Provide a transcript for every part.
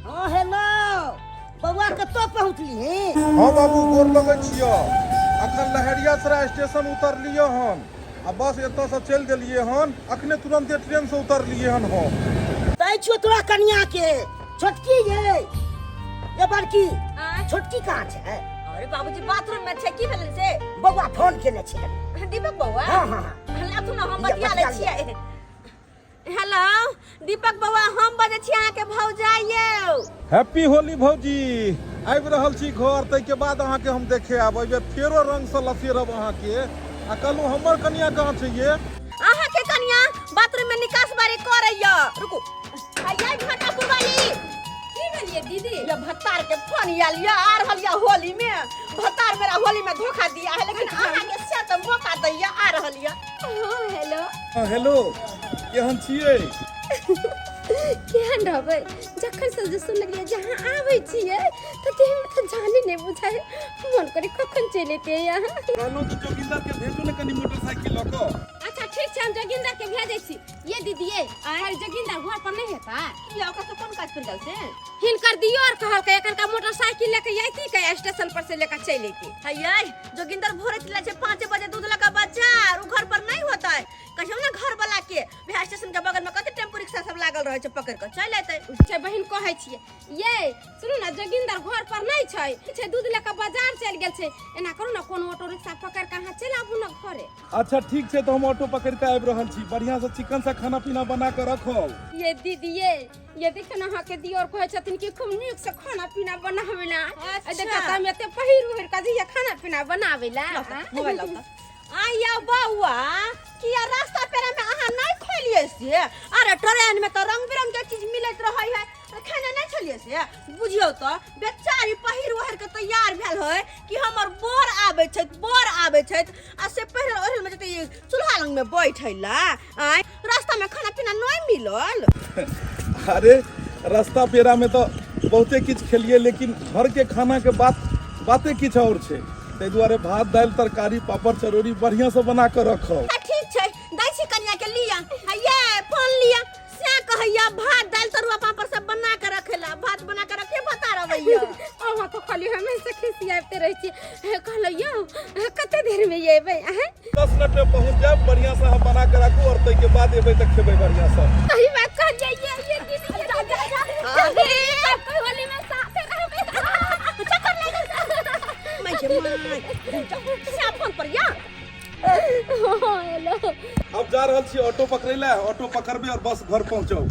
हाँ हेलो बौआ कतऽ पहुँचली हे? हाँ बाबू, गोर लगै छियऽ। अखन लहेरियासराय स्टेशन उतरलियै हन आ बस एतऽसँ चलि देलियै हन। अखने तुरन्ते ट्रेनसँ उतरलियै हन हम। दै छियौ तोरा कनिया के। छोटकी ये, ये बड़की। आँय? छोटकी कहाँ छै? अरे बाबूजी, बाथरूम में छै। की भेलन से? बौआ फोन केने छै। दीपक बौआ? हाँ हाँ हाँ। लाथू ना, हम लिअ, बतिया लै बतिया छियै। हेलो दीपक बौआ, हम बजै छी अहाँके भौजाइ यौ। हैप्पी होली भौजी। आबि रहल छी घर, ताहिके बाद अहाँके हम देखे आयब। एहि बेर फेरो रंगसँ लसेरब अहाँके। आ कहलहुँ, हमर कनिया कहाँ छै ये? अहाँके कनिया बाथरूम में निकास बारी करैया। रुकू, हैया घंटा पुरवाली। की भेलिए दीदी? ये भत्तार के फोन आयल ये, आ रहल ये होली में। भत्तार मेरा होली में धोखा दिया है, लेकिन अहाँके से तऽ मौका दैया, आ रहल ये। हाँ हेलो। हाँ हेलो, केहन छियै? केहन रहबै, जखन से जे सुनलियै जे अहाँ आबै छियै तऽ देहमे तऽ जाने नहि बुझाइ, मन करै कखन चलि अयतियै अहाँ। कहलहुँ तऽ जोगिंदर के भेजू ने कनि मोटरसाइकिल लऽ कऽ। अच्छा ठीक छै, हम जोगिंदर के भेजै छी। ये दीदी ये, आइ जोगिंदर घर पर नहि हेता? किया, ओकरा से कोन काज पड़ि गेल से? हिनकर दियोर कहलकै एखन का मोटरसाइकिल लेके अयती के स्टेशन पर से लेके चलि अयती। हैयै जोगिंदर भोरे चला छै 5 बजे दूध लऽ कऽ बाजार, उ घर पर नहीं होता है। कहियो ना घर वाला के बिहार स्टेशन के बगल में कते टेम्पू रिक्शा सब लागल रहे छै, पकड़ के चल एतै। छै बहिन, कहै छियै ये, सुनू ना, जोगिंदर घर पर नहीं छै, छै दूध लऽ कऽ बाजार चलि गेल छै। एना करू ना, कोनो ऑटो रिक्शा पकड़ के अहाँ चलि आबू ना घरे। अच्छा ठीक छै, तऽ हम ऑटो पकड़ के आबि रहल छी। बढ़िया से चिकन से खाना पीना बना के रखब। ये दीदी ये, ये देखियौ ने, अहाँके दियोर कहै छथिन कि खूब नीक से खाना पीना बनाबै ला। अच्छा। देखियौ तऽ हम एते पहिर ओढ़ि कऽ जइयै खाना पीना बनाबै ला। मोबाइल लाउ तऽ। आया बौआ, किया रास्ता पेरा में अहाँ नहीं खोलिए से? अरे ट्रेन में तो रंग बिरंग के चीज मिलत रहे है, खाना नहीं छलिए से? बुझियौ तऽ बेचारी पहिर ओढ़ के तैयार भेल है कि हमर बर आबै छथि, बर आबै छथि, आ से पहिरल ओढ़ल में जते चूल्हा लग में बैठे ला। आय, रास्ता में खाना पीना नहीं मिलल? अरे रास्ता पेरा में तो बहुते किछु खेलिए, लेकिन घर के खाना के बात बाते किछु और छै। ताहि दुआरे भात दालि तरकारी पापड़ चरौरी बढ़िया से बना के रखब। आ ठीक छै, दै छी कनिया के। लिया, हैया फोन लिया। से कहैया भात दालि तरुआ पापड़ सब बना के रखेला। भात बना के रखे बता रवैया। अहाँ तो खाली हमेशा खिसियाबते रहै छी। कहलहुँ यौ, कते देर में एबै अहाँ? 10 मिनट में पहुंच जायब। बढ़िया से हम बना के राखू और ताहि के बाद एबै तऽ खेबै बढ़िया से। सही बात कहलियै ये, ये दीदी, ये दीदी। सब कोई होली में साथे रहबै। चक्कर लागल मैं के my से फोन पर या। हाँ, हेलो। अब जा रहल छी ऑटो पकड़ै लए। ऑटो पकड़बै और बस घर पहुंचब।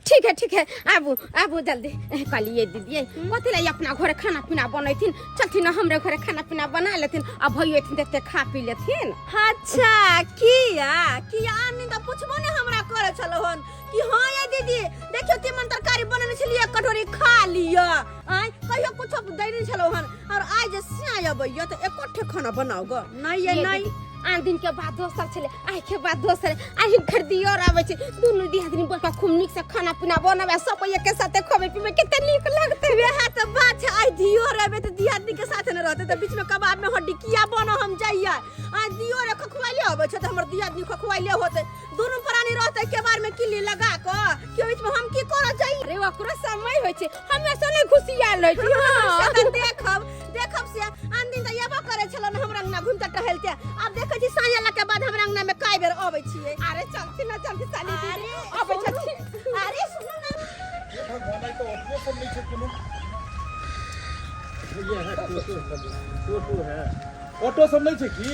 ठीक है ठीक है, आबू आबू जल्दी। कहलिए दीदी, कथी ला अपना घरे खाना पीना बनैथिन? चलथिन ना, हमरे घरे खाना पीना बना लेथिन आ भैयो एथिन देखते खा पी लेथिन। अच्छा किया किया आन दिन तऽ पुछबो ने हमरा करे छलो हन कि हाँ ये दीदी, देखियो तीमन तरकारी बनेने छलियै, एक कटोरी खा लिअ। आय कहियो कुछो दै नहि छलो हन, और आइ जे सिया अबैया तऽ एको ठे खाना बनाउ ग नहीं ये ये नहीं। दीदी, आन दिन के बाद दोसर छलै, आइ के बाद दोसर। आइ हिनकर दियोर आबै छै, दुनू दियादनी बैठ कऽ खूब नीक से खाना पीना बनबै, सब एके साथे खबै पीबै, कते नीक लगतै। वएह तऽ बात छै, आइ दियोर एबै तऽ दियादनी के साथे नहि रहतै तऽ बीच में कबाब में हड्डी किया बनो हम जाइया। आइ दियोर खखुआइले अबै छै तऽ हमर दियादनी खखुआइले होतै, दुनू प्राणी रहतै केबाड़ में किल्ली लगा कऽ कि बीच में हम की करऽ जाइए। अरे ओकरो समय होइ छै, हमेशा नहि घुसियाल रहै छै। से तऽ देखब देखब। से आन दिन तऽ एबो करै छलहुँ ने हमरा अंगना घुमिते टहलते, आब देखै छी साँझ अयला के बाद हमरा अंगना में कए बेर अबै छियै। अरे चलथिन ना, चलथिन साली दीदी। अरे अबै सुनू, छथिन। अरे सुनू ना। हे भगवान, आइ तऽ ऑटो सब नहि छै कोनो। ये है टोटो, टोटो है। ऑटो सब नहि छै की?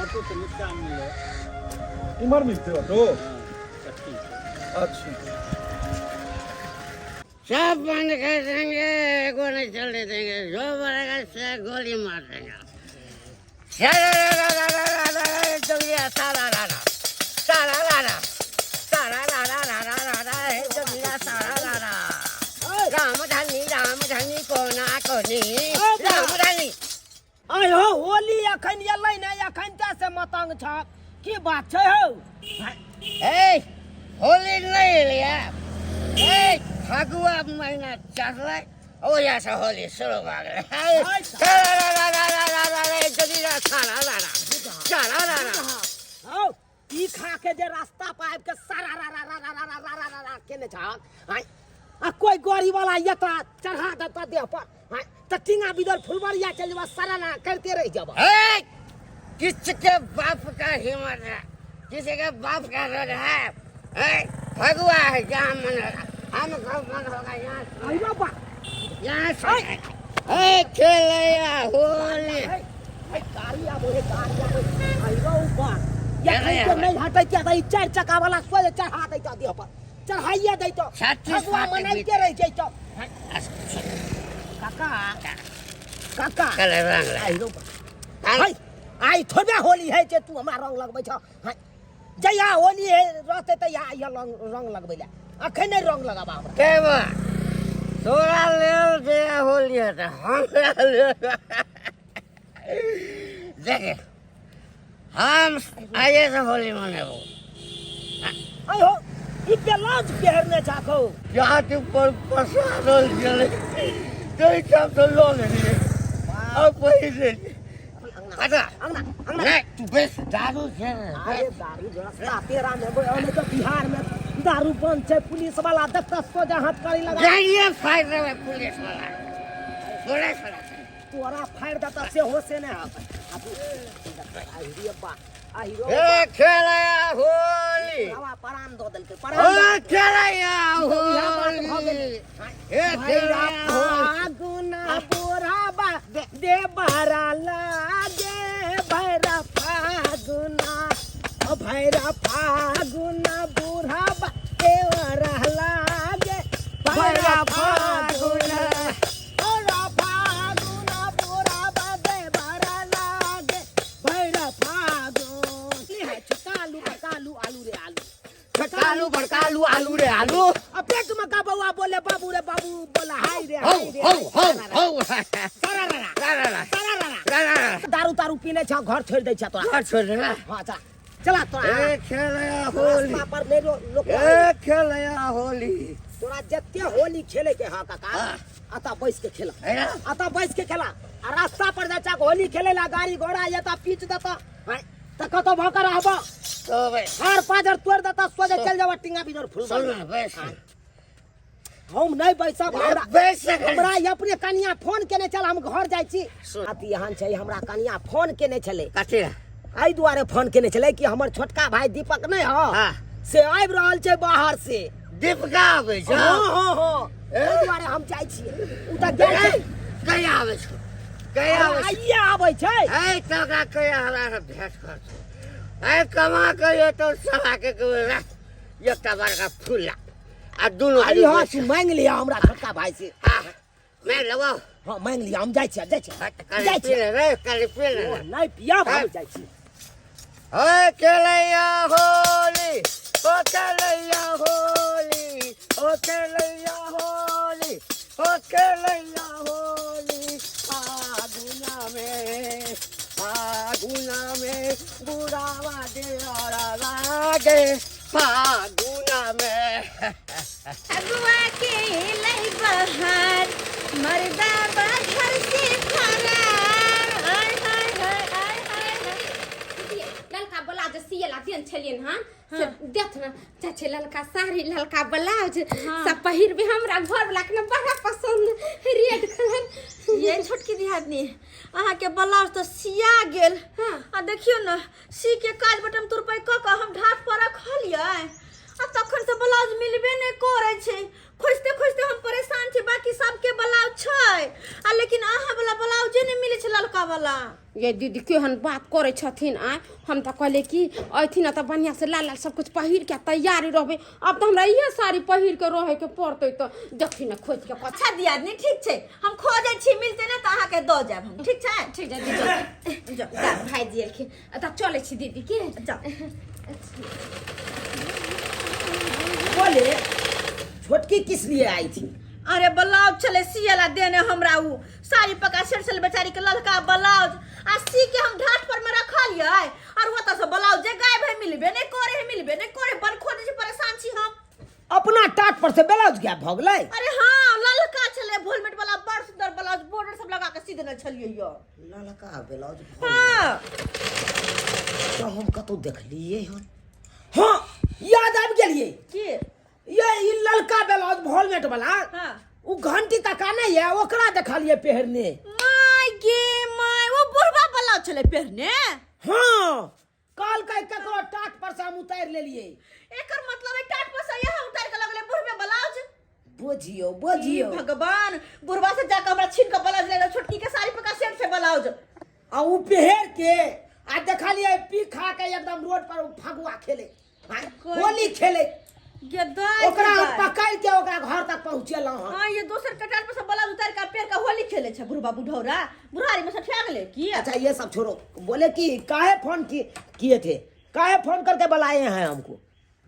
ऑटो तो नीचा मिले। इम्हर मिलतै ऑटो? हाँ, चट्टी से। अच्छा। सब बंद कर देंगे, एगो नहीं चलने देंगे। जो बोलेगा से गोली मार देंगे। सारा सारा सारा सारा राम धनी राम धनी कोना कोनी राम धनी। आय हो, होली अखन एलै ने, अखन तऽ से मतंग छ, की बात छै हौ? ए होली नहीं एलै, ए फगुआ महीना चढ़लै, ओहिया से होली शुरू भऽ गेलै। हौ, ई खा के जे रास्ता पर आबि के सारा रा रा रा रा रा रा रा रा रा केने छहक आँय? आ कोई गाड़ी वाला एता चढ़ा देता देह पर, हाँ, त टींगा बिदर फुलबरिया चल जेबा, सराना करते रह जेबा। ए, किसके बाप का हिम्मत है, किसी के बाप का रोड है? ए, फगुआ है, जहाँ मन होगा हम सब मन होगा यहाँ। आई बाबा यहाँ से ए खेलैया होली। ए, ए, गाड़ी आबो हे, गाड़ी आबो। आई रो ऊपर या कहीं के नहीं हटै के त ई चारि चक्का वाला सोझे चढ़ा दैतो देह पर, चढ़ाइए दैतो। छत्तीस फगुआ फाटक मनाइते रह जैतो। काका काका चल रंग ला। आई रो हाय, आई थोड़े होली है जे तू हमरा रंग लगबै छ। हाय, जहिया होली है रहते तहिया आइया रंग रंग लगबै ले, अखन नहि रंग लगाबा हमरा। केबा तोरा लेल जे होली है त हमरा लेल देखे, हम आइए से होली मनेबो। आइ हो, ई ब्लाउज पहिरने छाखो जाति पर पसारल गेलै ताहि ठाम से लऽ लेलियै अब पहिर लेलियै। अच्छा अंगना अंगना। नहीं तू बेस दारू छै। अरे दारू रास्ता पेरा में ओने तो बिहार में दारू बंद छै, पुलिस वाला देखता सोजा हाथ करी लगा जाइए फाड़ देबै पुलिस वाला, पुलिस वाला तोरा फाड़ देता से हो से नहीं होता। आहि रे बा, आहि रे। ए खेलैया होली। हवा परान दो देलकै, ओ परान खेलैया भऽ होली। गेलै। ए खेलैया होली। फागुना बुढ़ाबा दे बहरा लागे, भैरा फागुना, ओ भैरा फागुना बुढ़ाबा देवरा लागे, भैरा फागुना, भैरा फागुना बुढ़ाबा देवरा लागे, भैरा फागुन। ई है कालू बड़कालू आलू रे आलू, कालू बड़कालू आलू रे आलू। अब पेट में का बउआ बोले बाबू रे बाबू, बोला हाय रे हौ हाय रे हौ हौ हौ। सरारा ला ला ला सरारा ला ला ला। दारू तारू पीने छ घर छोड़ दै छ तोरा, घर छोड़ दे ना। हां चला चला तोरा ए खेलैया होली। रास्ता पर नहीं लोक ए खेलैया होली। तोरा जते होली खेले के हा काका, हाँ। अता बैस के खेला, है ना? अता बैस के खेला। आ रास्ता पर जा चा होली खेले ला गाड़ी घोड़ा ये ता पीच देता त कतो भौंका रहबो, तो बे हार पाजर तोड़ देता सोझे चल जावा टिंगा बिजोर फूल। सुन ना बैस। हम नहीं बैसब, हमरा बैस। हमरा अपने कनिया फोन केने चल, हम घर जाइ छी। अति एहन छै, हमरा कनिया फोन केने छलै। कथी? एहि दुआरे फोन केने छलै कि हमर छोटका भाई दीपक नहि हौ, हाँ। से आबि रहल छै बाहर से। दीपका आबै छै? हँ हँ हँ, एहि दुआरे हम जाइ छियै। ओ तऽ गेल छै। कहिया आबै छौ? कहिया आबै छौ? आइए आबै छै। ऐ तऽ ओकरा कहिया हमरा से भेंट करतौ। ऐ कमा के एतौ साला के कहबै, एकटा बड़का फूल ला आ दुनू अरे आदमी हाँ, तू मांगि लिअ हमरा छोटका भाई से। हाँ, मांगि लेबौ। हाँ मांगि लिअ, हम जाइ छियै, जाइ छियै, काल्हि जाइ पी छियै। ले रे, काल्हि पी ले। ओ, नहि पियब, हम जाइ छी। ओ खेलैया होली, ओ खेलैया होली, ओ खेलैया होली, ओ खेलैया होली। फागुना में, फागुना में बुढ़ावा देवरा लागे, फागुना में। अगुआ के लई बहार, मर्दा बाहर से फरार। आय हाय हाय आय हाय हाय। दीदी, ललका ब्लाउज सियला देन छलियन हन से देख न चाचे, ललका साड़ी ललका ब्लाउज सब पहिरबे, हमरा घर वाला के न बड़ा पसंद रेड कलर। ये छोटकी दिहादनी, अहाँ के ब्लाउज तऽ सिया गेल। हाँ। आ देखियौ न, सी के काज बटम तुरपै कऽ कऽ हम ढाक पर रखलियै आ तखन से ब्लाउज मिलबे नहि करै छै। खोजते खोजते हम परेशान छी। बाकी सबके ब्लाउज छै आ लेकिन अहाँ वाला ब्लाउजे नहि मिलै छै, ललका वाला। ये दीदी केहन बात करै छथिन आय। हम तऽ कहलियै कि अयथिन तऽ बढ़िआँ से लाल लाल सब कुछ पहिर के तैयारी रहबै। अब तऽ हमरा इहे साड़ी पहिर के रहे के पड़तै, तऽ देखी ने खोज के कथी। अच्छा दियादनी, ठीक छै, हम खोजै छी, मिलतै ने तऽ अहाँके दऽ जायब हम, ठीक छै? ठीक छै दीदी। जाउ। भाईजी एलखिन तऽ चलै छी दीदी के। जाउ। बोले छोटकी किस लिए आई थी? अरे ब्लाउज छलै सियला देने हमरा, उ साड़ी पका सेट छलै बेचारी के ललका ब्लाउज आ सी के हम ढाट पर में रखलियै और ओतऽ से ब्लाउज जे गायब है, मिलबे नहि करे है, मिलबे नहि करे, बड़ खोजै छी, परेशान छी हम। अपना टाट पर से ब्लाउज गायब भऽ गेलै? अरे हाँ, ललका छलै वोलमेट वाला, बड़ सुंदर ब्लाउज, बॉर्डर सब लगा के सी देने छलियै यो। ललका ब्लाउज भऽ गेलै। हाँ। तऽ हम कतौ देखलियै हन। हाँ, याद आबि गेलियै। की? ये ई ललका ब्लाउज वॉलमेट वाला हाँ। उ घंटी तक नहीं है ओकरा देखलिए पहिरने। My गे my, ओ बुढ़वा ब्लाउज छलै पहिरने? हाँ, काल के ककरो टाट पर से हम उतारि लेलिए। एकर मतलब है टाट पर से यहाँ उतार के लगले बुढ़वे ब्लाउज। बुझियो बुझियो। हे भगवान, बुढ़वा से जाकर हमरा छीन के ब्लाउज ले लो, छोटकी के साड़ी पर का सेम से ब्लाउज। आ उ पहिर के आ देखलिए पी खा के एकदम रोड पर उ फगुआ खेले, हाँ, होली खेले। गे दाइ, ओकरा हम गे दाइ। पकड़ के ओकरा घर तक पहुंचेलहुं हन। हाँ, ये दोसर कटार पर से ब्लाउज उतार के पेड़ के होली खेले छे बुढ़वा बुढ़ौरा, बुढ़ारी में से ठा गेले की? अच्छा ये सब छोड़ो, बोले कि काहे फोन किए थे, काहे फोन करके बुलाए हैं हमको?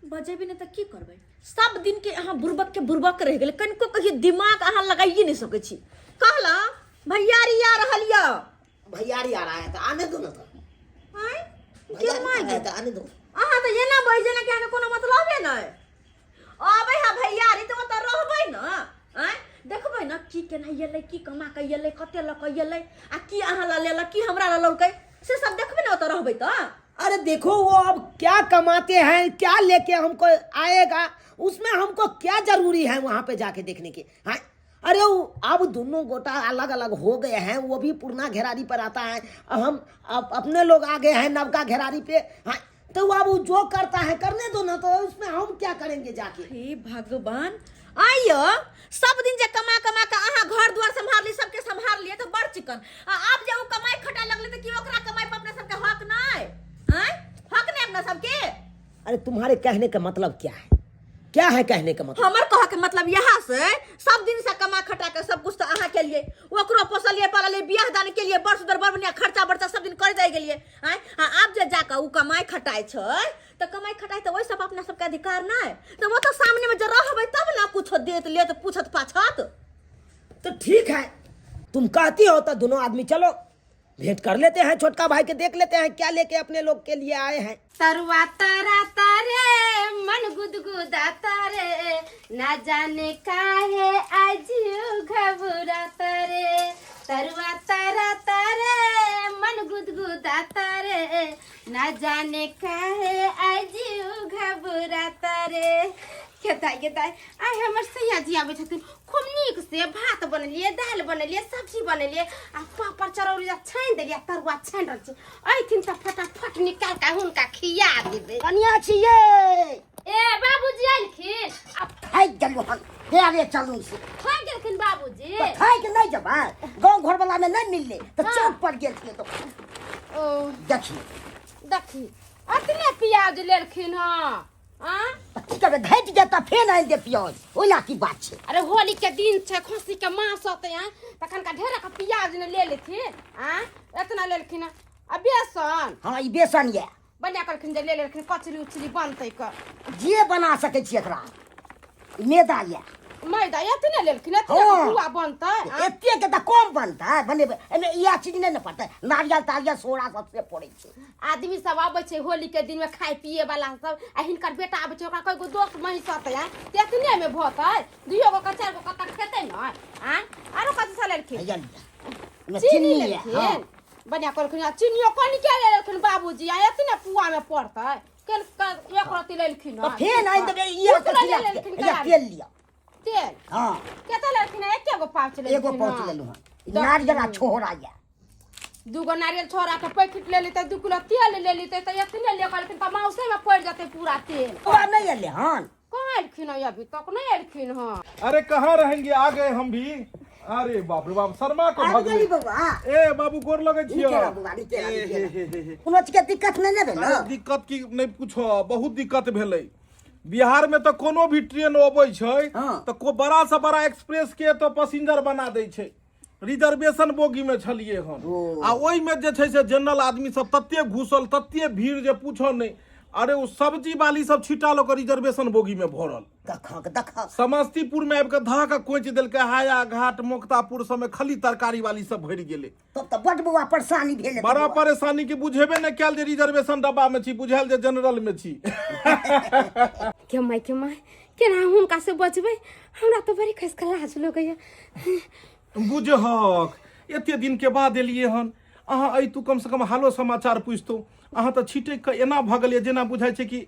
बजेबी नहीं तो की करबै? सब दिन के अहाँ बुड़बक के बुड़बक रहि गेलै, कनिको कहियो दिमाग अहाँ लगाइए नहि सकै छी। कहला भैयारी आ रहल यऽ। भैयारी आ रहा है तो आने दो ना तो। आँय? भैयारी के आ रहा है माय तो आने दो। अहाँ तऽ एना बजै जेना कि अहाँके कोनो मतलबे नहि। अबै है भैयारी तऽ ओतऽ रहबै ने, आँय? देखबै ने की केना एलै, की कमा कऽ एलै, कते लऽ कऽ एलै, आ की अहाँ लऽ लेलक, की हमरा लऽ लेलकै, से सब देखबै ने ओतऽ रहबै तऽ। अरे देखो वो अब क्या कमाते हैं, क्या लेके हमको आएगा, उसमें हमको क्या जरूरी है वहाँ पे जाके देखने की? हाँ? अरे वो अब दोनों गोटा अलग अलग हो गए हैं, वो भी पुरना घेरारी पर आता है, हम अब अपने लोग आ गए हैं नवका घेरारी पे। हाँ? तो अब वो जो करता है करने दो ना, तो उसमें हम क्या करेंगे जाके? हे भगवान, आइयो सब दिन जे कमा कमा के अहाँ घर द्वार सम्हार ली, सबके सम्हार लिए तो बड़ चिकन, आ आब जे ओ कमाई खटा लगले तो की ओकरा कमाई पर अपना सबके हक नहीं? आँय? हक नहीं अपना सबके? अरे तुम्हारे कहने का मतलब क्या है, क्या है कहने का मतलब? हमर कह के मतलब यहाँ से सब दिन से कमा खटा के सब कुछ तो अहाँ के लिए, ओकरो पोसलिए पाललिए, बियाह दान के लिए बड़ सुंदर बड़ बढ़िया खर्चा बर्चा सब दिन कर जाय गेलिए। आँय? आ आब जे जाके उ कमाई खटाई छै तऽ कमाई खटाई तऽ ओहि सब अपना सबके अधिकार नहि, तऽ ओ तऽ सामने में जे रहबै तब ना कुछो देत लेत पूछत पाछत। तो ठीक है, तुम कहती हो तो दोनों आदमी चलो भेंट कर लेते हैं, छोटका भाई के देख लेते हैं क्या लेके अपने लोग के लिए आए हैं। तरुआ तारा तारे मन गुदगुदाता रे, ना जाने काहे आज घबराता रे। तरुआ तारा तारे मन गुदगुदाता रे, ना जाने काहे आज घबराता रे। खेताइ गेताइ आइ हमर सैया जी आबै छथिन, खूब नीक से भात बनेलियै, दालि बनेलियै, सब्जी बनेलियै आ पापड़ चरौरी छानि देलियै, तरुआ छानि रहल छी। अयथिन तऽ फटाफट निकालि कऽ हुनका खिया देबै। कनिया छियै। ए बाबूजी एलखिन? आब थाकि गेलहुँ हन, पैरे चलू से। थाकि गेलखिन बाबूजी? तऽ थाकि नहि जेबै, गाँव घर वाला मे नहि मिललै तऽ चौक पर गेल छलियै तऽ ओ देखियौ। देखी अतने प्याज लेलखिन हँ? आँ? तऽ की करबै, घटि गेल तऽ फेर आनि दे प्याज, ओहि लए की बात छै। अरे होली के दिन छै, खस्सी के मांस होतै, आँ? तखन का ढेर के प्याज ने ले लेथिन, आँ? एतना लेलखिन हँ। आ बेसन? हँ, ई बेसन यऽ। बढ़िया कहलखिन जे ले लेलखिन, कचरी उचरी बनतै क। जे बना सकै छी एकरा, ई मैदा यऽ। मैदा एतने लेलखिन, एतने हँ। पुआ बनतै, आँ? एते के तऽ कम बनतै, बनेबै एहिमे इएह चीज नहि ने पड़तै, नारियल तारियल सोड़ा सब से पड़ै छै। आदमी सब आबै छै होली के दिन में खाय पिए वाला सब, आ हिनकर बेटा आबै छै, ओकरा कई गो दोस्त महीस होतै, आँ? तऽ एतने में भतै, दुइयो गो के चारि गो कतऽ खेतै ने, आँ? आरो कथी सब लेलखिन? हैया लिअ। एहिमे चीनी चीनी यऽ, लेलखिन? हँ। बढ़िया कहलखिन, आ चिनियो कनिके लेलखिन बाबूजी, आ एतने पुआ में पड़तै, केन एक रत्ती लेलखिन तऽ हँ? फेर आनि देबै, इएह कुछ तऽ नहि खिला लेलखिन, हैया करा तेल लिअ। तेल? हँ। कते लेलखिन? एके गो पाउच लेलखिन? एगो पाउच हँ। लेलहुँ हँ। नारियल आ छोहरा यऽ। दूगो नारियल छोड़ा के पैकेट ले लेते, 2 किलो तेल ले लेते, तऽ एतने ले कहलखिन तऽ माउसे में पड़ि जेतै पूरा तेल। बौआ नहि एलै हन? कहाँ एलखिन हँ, अभी तक नहीं एलखिन हँ। अरे कहाँ रहेंगे, आ गए हम भी। अरे बाप रे बाप, शर्मा को आबि भगले। गेली बौआ। ए बाबू गोर लगे छियो। नीके रह बौआ, नीके रह, ए, नीके हे, रह। हे, हे, हे। कोनो चीज के दिक्कत नहि ने भेल? अरे दिक्कत की नहीं पूछो, बहुत दिक्कत भेलै। बिहार में तो कोनो भी ट्रेन अबै छै हाँ। तऽ को बड़ा से बड़ा एक्सप्रेस के तो पैसेंजर बना दै छै। रिजर्वेशन बोगी में छलिए हन आ ओहि में जे छै से जनरल आदमी सब तते घुसल, तते भीड़ जे पूछो नहीं। अरे ओ सब्जी वाली सब छिटा लऽ कऽ रिजर्वेशन बोगी में भरल। देखक, देखक। समस्तीपुर में आबि कऽ धऽ कऽ कोचि देलकै, हाया घाट मोक्तापुर सब में खाली तरकारी वाली सब भरि गेलै। तब तऽ बड बौआ परेशानी भेल हेतै बड़ा बौआ। परेशानी के बुझेबे नहि कयल जे रिजर्वेशन डब्बा में छी, बुझायल जे जनरल में छी। के माय, के माय, केना हुनका से बचबै? हमरा तऽ बड़ी खसि कऽ लाज लगैया। बुझहक एते दिन के बाद एलिए हन, अहाँ अइतू कम से कम हालो समाचार पूछतू। अहाँ तऽ छिटकि कऽ एना भऽ गेलियै जेना बुझाइ छै कि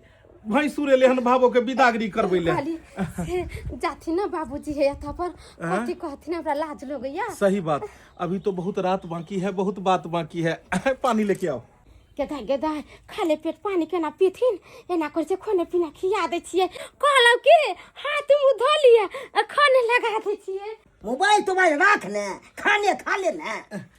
भैंसुर एलै हन भाबो के बिदागरी करबै ले। कहली से जाथिन ना बाबूजी हे अथा पर, कथी कहथिन, हमरा लाज लगैया। सही बात, अभी तो बहुत रात बाकी है, बहुत बात बाकी है। पानी लेके आओ। गेदा गेदा, खाली पेट पानी केना पीथिन? एना करै छै, खाने पीना खिया दै छियै। कहलहुँ कि हाथ मुँह धो लिअ, आ खाने लगा दै छियै। मोबाइल तोबाइल राख ने, खाने खा ले ने,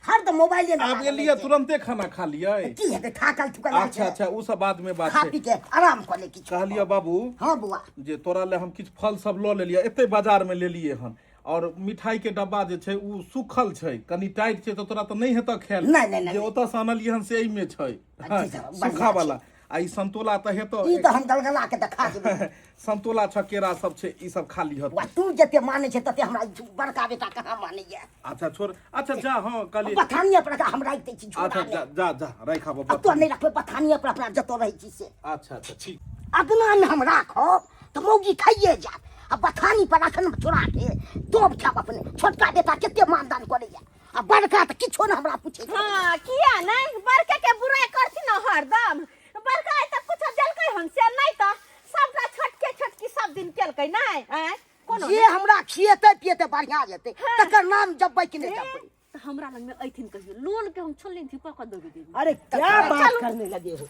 हरदम मोबाइले में आब लागल एलियै रहै छै। तुरंते खाना खा लियै। की हेतै, थाकल थुकल अच्छा अच्छा, ओ सब बाद में बात खा छै। पी के आराम कऽ ले किछु। कहलियै बाबू। हाँ बौआ। जे तोरा ले हम किछु फल सब लऽ लेलियै, एते बाजार में लेलियै हन, और मिठाई के डब्बा जे छै उ सुखल छै, कनि टाइट छै, तऽ तोरा तऽ नहि हेतऽ खायल। नहि, नहि, नहि, जे नहि। ओतऽ से आनलियै हन से एहिमे छै। अच्छा, अच्छा, बढ़िआँ सूखा छै। वाला। आ ई संतोला तऽ हेतऽ। ई तऽ हम गलगला के तऽ खा जेबै। संतोला छ, केरा सब छै, ई सब खा लिहऽ। बौआ, तू जते मानै छै तते हमरा ई बड़का बेटा कहाँ मानैया। अच्छा छोड़, अच्छा जा। हाँ कहलियै। बथानिया पर हम राखि दै छी झोरा अच्छा मे। जा जा जा, राखि आबऽ। आ तो नहि रखबै बथानिया पर, अपना जतऽ रहै छी से। अच्छा अच्छा ठीक। अगना मे हम राखब तऽ मौगी खाइए जायत, आ बथानी पर अखन चोरा के तोब खायब अपने। छोटका बेटा कते मानदान करैया, आ बड़का तऽ किछो ने हमरा पूछे। हाँ, किया नहीं बड़के के बुराई करथिन न हरदम। बड़का आइ तक कुछो देलकै हन से नहीं, तऽ सबटा छोटके छोटकी सब दिन केलकै नहीं। आँय, कोनो जे हमरा खिएतै पिएतै बढ़िया जेतै। हाँ। तकर नाम जपबै कि नहि जपबै? तऽ हमरा लग में अइथिन कहियो, लोल के हम छोलनी थी कऽ कऽ दौड़ी देबी। अरे क्या बात करने लगे हो,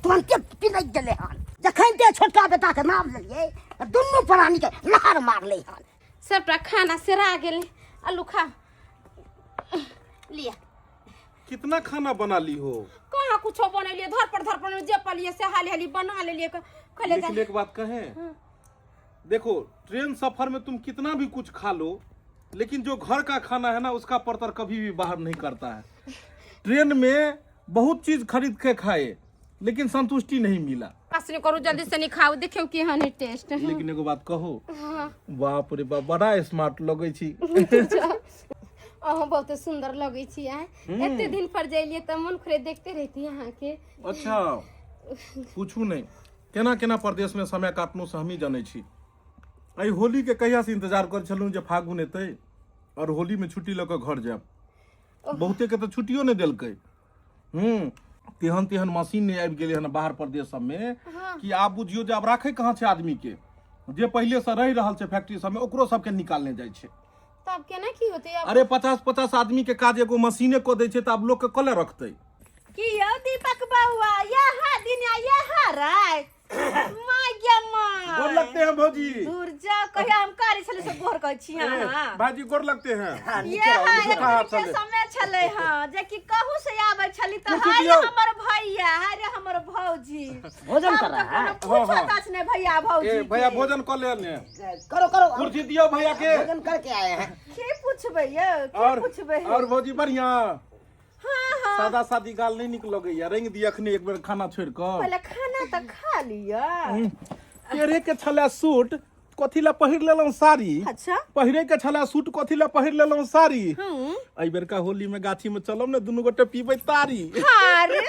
तुरंते पिलक गेलै हन जखन ते छोटका बेटा के नाम लेलियै, दुनू प्राणी के लहर मारलै हन। सबटा खाना सेरा गेलै। आलू खा लिया। कितना खाना बना ली हो? कहाँ कुछो बनेलियै, धर पर धर पर जे पलियै से हाली हाली बना लेलियै। कहलियै लेकिन एक बात कहें, देखो ट्रेन सफर में तुम कितना भी कुछ खा लो, लेकिन जो घर का खाना है ना, उसका परतर कभी भी बाहर नहीं करता है। ट्रेन में बहुत चीज खरीद के खाए, लेकिन संतुष्टि नहीं मिला। असली करू, जल्दी से नहीं खाओ, देखियो की हन टेस्ट। लेकिन एगो बात कहो, बाप रे बाप, बड़ा स्मार्ट लगै छी। अहाँ बहुत सुंदर लगै छी। आय एते दिन पर जइलियै तऽ मन खोले देखते रहती अहाँके। अच्छा पूछू नहीं, केना केना प्रदेश में समय काटलहुँ से हमही जनै छी। एहि होली के कहिया से इंतजार करै छलहुँ जे फागुन एतै और होली में छुट्टी लऽ कऽ घर जायब। बहुते के तऽ छुट्टियो नहि देलकै। तेहन तेहन मशीन नहि आबि गेलै हन बाहर प्रदेश सबमे कि आब बुझियौ जे आब राखै कहाँ छै आदमी के। जे पहिले से रहि रहल छै फैक्ट्री सबमे, ओकरो सबके निकालने जाइ छै। तब केना की होतै आब? अरे 50-50 आदमी के काज एगो मशीने कऽ दै छै, तऽ आब लोक के कले रखतै? की यौ दीपक बौआ, यहाँ दिन आ यहाँ रात, माय गे माय। गोर लगते हैं भौजी। दूर जाओ, कहिया हम करै छली से गोर कहै छी अहाँ। भाईजी गोर लगते हैं। हाँ, ये नीके रहू। हाँ, नीके एक हाथ दिन के चले। समय छलै हँ, जे कि कहू से आबै छली तऽ कुर्सी हाय रे दियौ। हमर भैया, हाय रे हमर भौजी। भोजन आब कर तऽ रहा है। कोनो हाँ, पूछत हाँ। अछि नहि भैया भौजी ए भैया के। भोजन कऽ ले ने। करो करो, कुर्सी दियौ भैया के। भोजन करके आए हैं। की पूछबै यौ, की और पूछबै? और भौजी बढ़िया? हाँ हाँ। सादा सादी गाल नहीं निक लगैया, रंग दिया अखने एक बेर खाना छोड़ कऽ। पहिले खाना तऽ खा लिअ। पहिरे के छले सूट, कथी ला पहिर लेलहुँ साड़ी? अच्छा। पहिरे के छले सूट, कथी ला पहिर लेलहुँ साड़ी? एहि बेरका होली में गाछी में चलब ने, दुनू गोटे पीबै तारी। अरे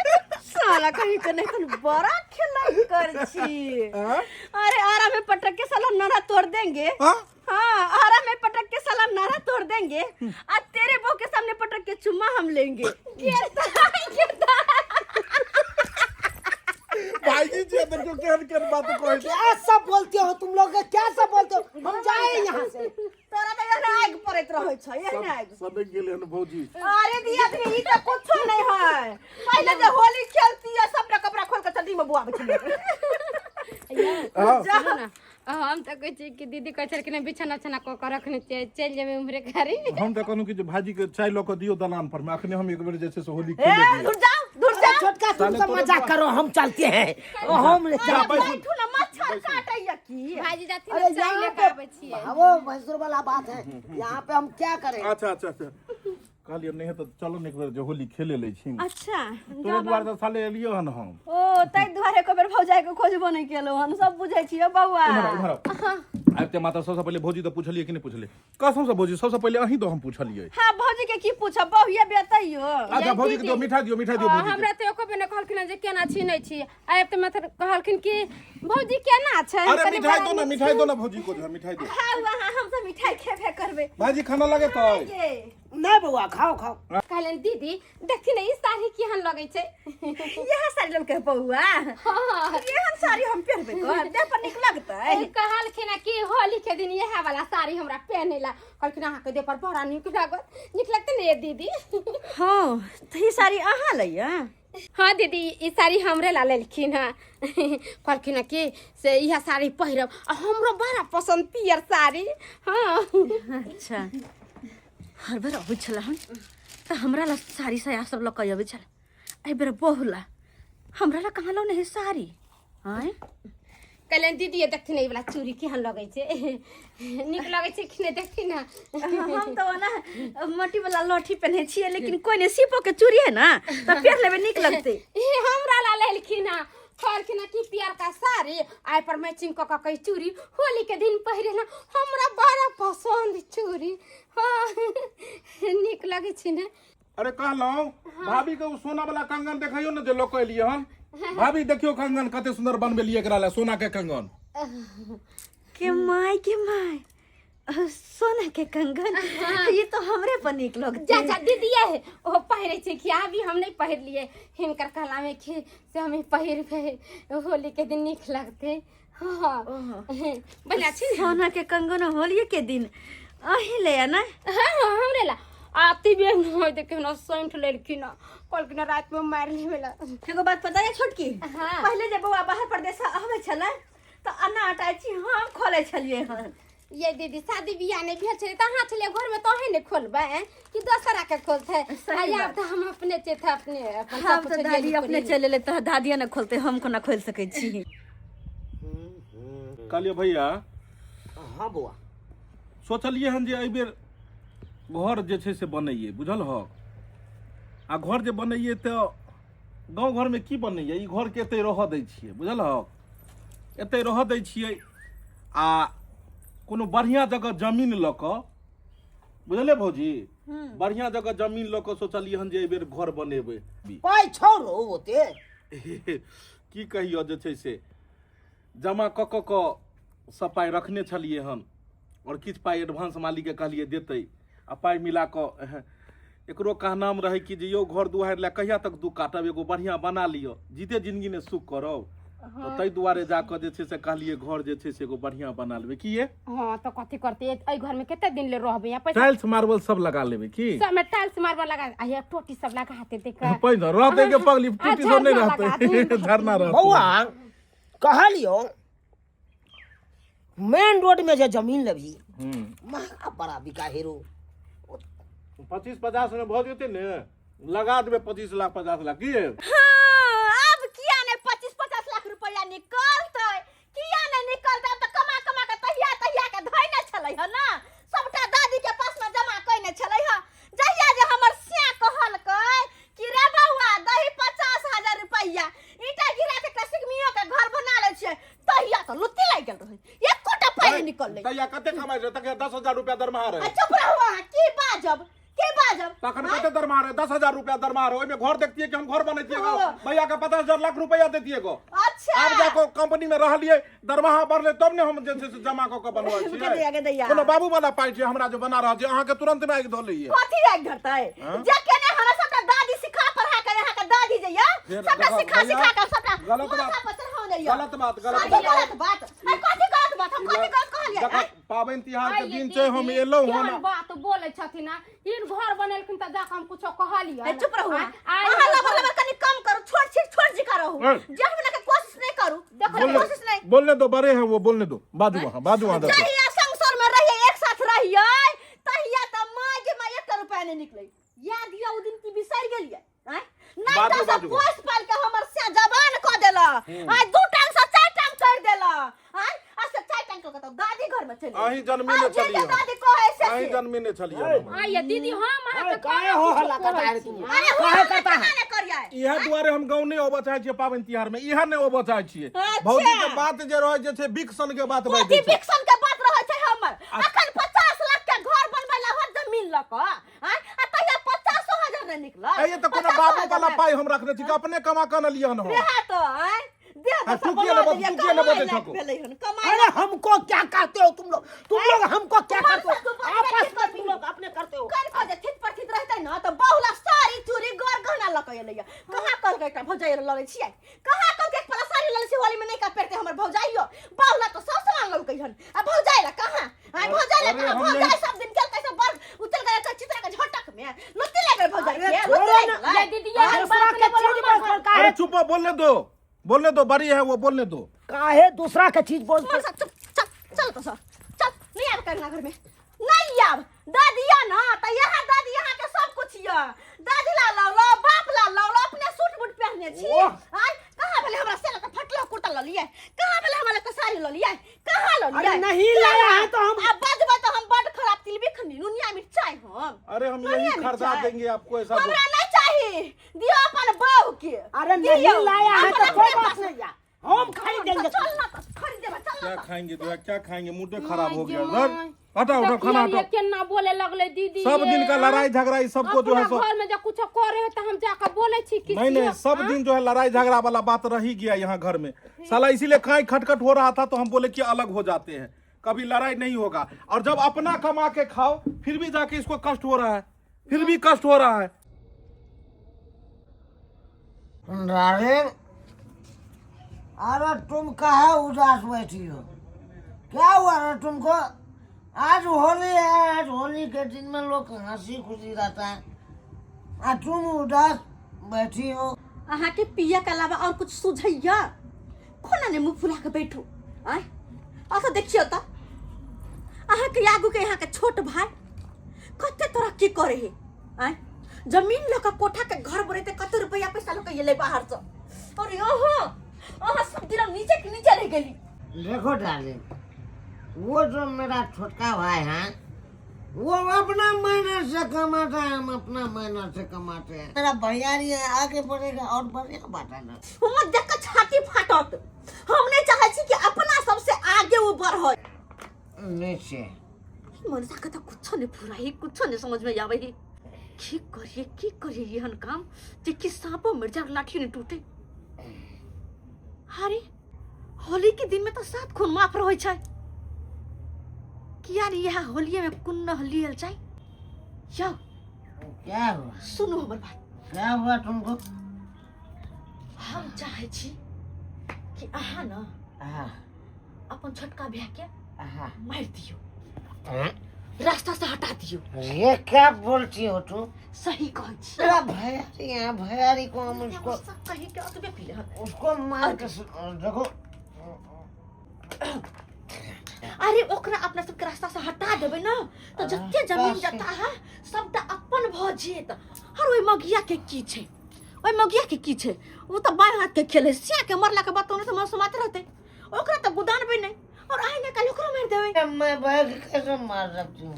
साला कहीं के नहीं तन बड़ा खेला कर छी। हाँ? अरे आरा में पटक के साला नारा तोड़ देंगे। हाँ? हाँ, आरा में पटक के साला नारा तोड़ देंगे, आ तेरे बहू के सामने पटक के चुम्मा हम लेंगे। गिरता गिरता। भाईजी जी देखियो केहन केहन बात कहै छै। क्या सब बोलते हो तुम लोग, क्या सब बोलते हो? हम जाए यहाँ से। तोरा तऽ एहन आगि पड़ैत रहै छै, एहन आगि। सब गेलै हन भौजी। अरे दिया ई तऽ कुछो नहीं है। पहले जे होली खेलती है, सबटा कपड़ा खोल के चड्डी में बुआबै छलै। हाँ। सुनू ने, हम तऽ कहै छियै कि दीदी कहै छलखिन हँ, बिछौना उछौना कऽ कऽ रखने छियै, चलि जेबै उम्हरे घरे। हम तऽ कहलहुँ कि जे भाईजी के चाय लऽ कऽ दियौ दलान पर में, अखने हम एक बेर जे छै से होली ए खेले दियौ। दूर जाओ, दूर अरे जाओ। छोटका तुम साले सब तोरे मजाक करो, हम चलते हैं। ओ हम अरे जा, बैठू। बैठू ना, मच्छर काटैया की? भाईजी जाथिन अरे ने, चाय यहाँ लऽ कऽ पे आबै छियै। वो भैंसुर वाला बात है, यहाँ पे हम क्या करें? अच्छा अच्छा अच्छा, कहलियै नहि तऽ चलो ने एक बेर जे होली खेले लै छी। अच्छा। तोरे दुआरे तऽ साले एलियो हन हम। ओ ताहि दुआरे एको बेर भौजाई के खोजबो नहि केलहुँ हन, सब बुझै छियै बौआ। इम्हर आउ, इम्हर आउ। आबिते माता सबसँ पहिले भौजी तऽ पुछलियै कि नहि पुछलियै? कसम से भौजी, सबसँ पहिले अहीं दऽ हम पुछलियै। हाँ, भौजी के की पूछब, बहुए बेतैयो। अच्छा भौजी के दियौ, मिठाई दियौ, मिठाई दियौ भौजी के। हमरा तऽ एको बेर नहि कहलखिन हन जे केना छी नहि छी। आब तऽ मतलब कहलखिन कि भौजी केना छै। अरे कनि मिठाई बड़ा दो ना, नीक मिठाई दो ना भौजी को, जो है, मिठाई दो। खाउ अहाँ, हम सब मिठाई खेबे करबै। भाईजी खाना लगे तो ये। नहीं बउआ, खाओ खाओ। कहलन दीदी देखी ने ई साड़ी केहन लगै छै। इएह साड़ी लेलकै बौआ? हाँ। एहन साड़ी हम पहिरबै कर देह पर नीक लगतै? कहलखिन कि होली के दिन इएह वाला साड़ी हमरा पहने ला, कहलखिन अहाँके देह पर बड़ा नीक लागत, नीक लगतै ने ये दीदी? हाँ, तऽ ई साड़ी अहाँ लैया? हाँ दीदी, ई साड़ी हमरे ला लेलखिन हँ, कहलखिन हँ कि से इएह साड़ी पहिरब, आ हमरो बड़ा पसंद पियर साड़ी। हाँ। अच्छा, हर बेर अबै छलै हन तऽ हमरा ला साड़ी साया सब लऽ कऽ अबै छलै, एहि बेर बहु ला, हमरा ला कहाँ लौने है साड़ी? आँय? कहलनि दीदी ये देखथिन ई वाला चूड़ी केहन लगै छै, नीक लगै छै कि नहि, देखथिन ने। हम तऽ ओना मोटी वाला लहठी पहिने छियै, लेकिन कोइ नहि, सीपो के चूड़ी है ना तऽ पहिर लेबै, नीक लगतै। ई हमरा ला लेलखिन हँ, कहलखिन हँ कि पियरका साड़ी आइ पर मैचिंग कऽ कऽ चूड़ी होली के दिन पहिरे ना, हमरा बड़ा पसंद चूड़ी। हाँ, नीक लगै छै ने? अरे कहलहुँ भाभी के ओ सोना वाला कंगन देखियौ ने जे लऽ कऽ एलियै हन। भाभी देखियौ कंगन कते सुंदर बनबेलियै एकरा लए, सोना के कंगन। के माय के माय, सोना के कंगन, ये तो हमरे पर नीक लगतै। जा जा दीदी, ये ओ पहिरे छै कि अभी हम नहीं पहिरलियै, हिनकर कहला में कि से हम पहिरबै होली के दिन, नीक लगतै। हाँ, बढ़िया छै ने? सोना के कंगन होलिये के दिन अही ले ना? हाँ हाँ, हमरे ला। आती भी नहीं देखे ना, सैंठ लेलखिन, कहलखिन रात में मार लेबे ला। एगो बात पता है छोटकी? हाँ। पहिले जे बौआ बाहर परदेश आबै छलै तऽ अन्ना अटाची हम खोलै छलियै हन। ये दीदी, शादी बियाह नहीं भेल छलै तऽ अहाँ छलियै घर में, तऽ अहीं ने खोलबै कि दोसरा के खोलतै? सही आ आब बात। तऽ हम अपने चेत अपने अपन हम सब तऽ कुछ दादी जेली अपने खोली। चलि एलै तऽ दादिया ने खोलतै, हम कोना खोलि सकै छी? कहलियै भैया। हाँ बउआ। सोचलियै हन जे एहिबेर घर जे छै से बनैयै, बुझल हक? आ घर जे बनैयै तऽ गाँव घरमे की बनैयै, ई घरके एतै रहऽ दै छियै, बुझल हक? एतै रहऽ दै छियै आ कोनो बढ़िआँ जगह जमीन लऽ कऽ, बुझलियै भौजी, बढ़िआँ जगह जमीन लऽ कऽ सोचलियै हन जे एहिबेर घर बनेबै। पाइ छौ रौ ओते? की कहियौ, जे छै से जमा कऽ कऽ कऽ सब पाइ रखने छलियै हन, आओर किछु पाइ एडवांस मालिकके कहलियै देतै, आ पाइ मिला कऽ एकरो कहनाम रहै कि जे यौ घर दुआरि लए कहिया तक दुख काटब, एगो बढ़िआँ बना लिअ, जीते जिंदगी ने सुख करब। तऽ ताहि दुआरे जा कऽ जे छै से कहलियै घर जे छै से एगो बढ़िआँ बना लेबै की ये। हाँ, तऽ कथी करतै, एहि घर में कते दिन ले रहबै यहाँ पैसा? टाइल्स मार्बल सब लगा लेबै की? सब में टाइल्स मार्बल लगा आ ये टोटी सब लगा देतै का? पानि रहतै के पगली, टूटी सब नहि झरना लगा रहतै, देब। झरना रहतै। बउआ, कहलियो मेन रोड में जे जमीन लेबही, महंगा बड़ा बिका हेरो। 25-50 में भऽ जेतै ने, लगा देबै 25 लाख 50 लाख की? हाँ, आब किया ने 25-50 लाख रुपया निकलतै, किया ने निकलतै? आब तऽ कमा कमा के तहिया तहिया के धैने छलै हँ ना, सबटा दादी के पास में जमा कयने छलै हँ। जहिया जे हमर सिया कहलकै कि रे बौआ दही 50,000 रुपया, ईटा गिरा के एकटा सिगमियो के घर बना लै छियै, तहिया तऽ लुत्ती लागि गेल रहै, एकोटा पाइ नहि निकललै। तहिया कते कमाइ रहै? तखन 10,000 रुपया दरमाहा आ रहै। चुप रहू अहाँ, की बाजब की बाजब? तखन कते दरमाहा रहै? 10,000 रुपया दरमाहा रहै, ओहिमे घर देखतियै कि हम घर बनैतियै गो? हाँ। भैया के 50,000 लाख रुपया देतियै गो। अच्छा। आब जाके कंपनी में रहलियै, दरमाहा बढ़लै तब ने हम जे छै से जमा कऽ के बनबै गे दैया, गे छियै। दैया। कोनो बाबू वाला पाइ छै हमरा जे बना रहल छै? अहाँके तुरंत मे आगि धऽ लैये। कथी आगि धरतै? जे केने हमरा सबटा दादी सिखा पढ़ा के, अहाँ के दादी जे या फेर सबटा देखो, सिखा भैया, सिखा के सबटा गलत माथा बात। पर चढ़ाउने या। गलत बात, गलत कथी बात। गलत बात? अरे कथी गलत बात? हम कथी गलत कहलियै? देखो, आँय? पाबनि तिहार के आइये दिन छै, हम दीदी, एलहुँ हन। केहन बात बोलै छथिन आ इन घर बनेलखिन तऽ जाके हम कुछो कहलियै? ए, चुप रहू अहाँ। आइ अहाँ लबर लबर कनि कम करू, छोट छी, छोट जी रहू, ए। जेठ बना के कोशिश नहीं करू, देखो बोलने कोशिश नहीं। बोलने दो, बड़े हैं वो, बोलने दो। बाजू वहाँ, बाजू वहाँ देखो। जहिया संसार में रहिए, एक साथ रहिए, तहिया त माय के माय एक रुपया नहीं निकले। याद दिया उ दिन की बिसर गेलिए? आँय? नहीं बाजू, तो सब बाजू। पोस पाल के हमर से जवान क देला, आय दू टांग से चार टांग कर देला, आय आ से चार टांग क के दादी घर में चली। अहीं जनमेने आब जे छलियै जे दादी कहे से अहीं से। जनमेने छलियै हम। आइये दीदी, हम अहाँके काहे हो हल्ला करता है तुम? अरे हो काहे हल्ला करता है? केना ने करियै? इएह दुआरे हम गाँव नहि अबऽ चाहै छियै पाबनि तिहार मे, इएह नहि अबऽ चाहै छियै। अच्छा। भौजी के बात जे रहै जे छै बिक सन के बात बाजि कथी दै छै। बिक्सन के बात रहै छै हमर? अखन 50 लाख के घर बनबै ला होत जमीन लऽ कऽ, आँय? आ तहिया 50,000 नहि निकलल। आइये तऽ कोनो 50,000 बाबू वाला नहि। पाइ हम रखने छी कि अपने कमा कऽ अनलियै हन हम? वएह तऽ, आँय? दे आ, दे तू सब किया बना ने दिया, तू किया ने कमाइ बजै लायक छको? भेलै हन, कमाइ अरे लायक। हमको क्या कहते हो तुम लोग? तुम लोग हमको क्या तुम्हारे करते साथ हो तू आपस बदतमीजी में? तुम लोग अपने करते हो कर कऽ जे थित। एकटा भौजाई लऽ लै छियै कहाँ कहलकै एक पला साड़ी लऽ लै छियै होली में नहीं का पेरते हमर भौजाइयो बाहुला तो सब सामान ललकै हन आ भौजाई ला कहाँ आ भौजाई ला अरे कहाँ हम भौजाई नहीं- सब दिन केलकै सब बड़ उतल गए तो चित्रा के झटक में लुत्ती ले गेल भौजाई अरे के छोड़ो लुत्ती ना। ले ये गेलै। दीदी ये दूसरा बात के नहीं बोलो चीज हमर पर घर। काहे अरे चुप हो, बोलने दो, बोलने दो, बड़ी है वो, बोलने दो। काहे दूसरा के चीज बोलते? मन सा चुप, चल चल तो सर, चल नहीं आब कंगना घर में नहीं आब। दादी या ना त यहाँ दादी यहाँ के सब कुछ या दादी ला लाओ लो बाप ला लाओ लो अपने सूट बूट पहनने छी। ओह। आय कहाँ भेले हमरा से त फटलो कुर्ता ल लिए, कहाँ भेले हमरा त साड़ी ल लिए, कहाँ ल लिए? अरे नहीं लाया है तो हम आ बजबै तो हम बड खराब तिलबी खनी नुनिया मिरचाई हम। अरे हम नुनिया यही खरीदा मिरचाई। देंगे आपको ऐसा हमरा नहीं चाहिए, दियो अपन बहू के। अरे नहीं दियो। लाया है तो अपन कोई अपने बात पास नहीं है, हम खरीदेंगे। चल ना तो खरीदेबे, चल ना क्या तो। खाएंगे जो है, क्या खाएंगे, मुंह खराब हो गया। My इधर हटाओ, हटाओ, खाना देखिए, हटाओ। केना बोले लगले दीदी सब ये, दिन का हाँ? लड़ाई झगड़ा ये सबको जो है अपना सो घर में जब कुछ करे है तो हम जाकर बोले छी किसी नहीं नहीं, सब हाँ? दिन जो है लड़ाई झगड़ा वाला बात रह ही गया यहाँ घर में साला, इसीलिए खाई खटखट हो रहा था तो हम बोले कि अलग हो जाते हैं, कभी लड़ाई नहीं होगा। और जब अपना कमा के खाओ फिर भी जाके इसको कष्ट हो रहा है, फिर भी कष्ट हो रहा है। डार्लिंग, अरे तुम काहे उदास बैठी हो? क्या हुआ रे तुमको? आज होली है, आज होली के दिन में लोग हंसी खुशी रहता है, आ तुम उदास बैठी हो। अहाँ के पिया के अलावा और कुछ सुझैया? कोना ने मुंह फुला के बैठू आय? अच्छा देखियो त अहाँ के आगू के यहाँ के छोट भाई कते तरक्की करे है आय? जमीन लऽ के कोठा के घर बनेते कते रुपया पैसा लऽ के एलै बाहर से, और अहाँ सब दिन नीचे के नीचे रह गेली। देखो डार्लिंग, वो जो मेरा छोटका भाई है वो अपना मेहनत से कमाता है, हम अपना मेहनत से कमाते हैं। मेरा भैयारी है, आगे बढ़ेगा और बढ़िया बात है ना। हम देख के छाती फाटत, हम नहीं चाहे छी कि अपना सबसे आगे वो बढ़े। निश्चय। मनसा के तो कुछ नहीं फुराई, कुछ नहीं समझ में आवे है। की करिए, की करिए एहन काम जे कि सांपो मर जाए लाठी नहीं टूटे। अरे होली के दिन में तो सात खून माफ रहे छै, किया नहीं यहाँ होली में कुन न लियल जाए? यो क्या हुआ? सुनो हमर बात। क्या हुआ तुमको? हम चाहे छी कि अहाँ न हाँ। अपन छोटका भैया के हाँ। मार दियो, हाँ? रास्ता से हटा दियो। ये क्या बोलती हो तू? सही कहै छी। मेरा भैयारी है, भैयारी को हम उसको सब कहीं के अतबे पी ले हन। उसको मार के देखो। अरे ओकरा अपना सबके रास्ता से हटा देबै ना तो जते जमीन जता है सबटा अपन भ जेत। हर ओइ मगिया के की छै, ओइ मगिया के की छै? ओ तऽ बाएं हाथ के खेल है, सिया के मरला के बाद तो ओने से समाते रहते, ओकरा तऽ गुदानबै नहि और आइ ने काल्हि ओकरो मारि देबै। मैं भाई के कैसे मार सकती हूँ?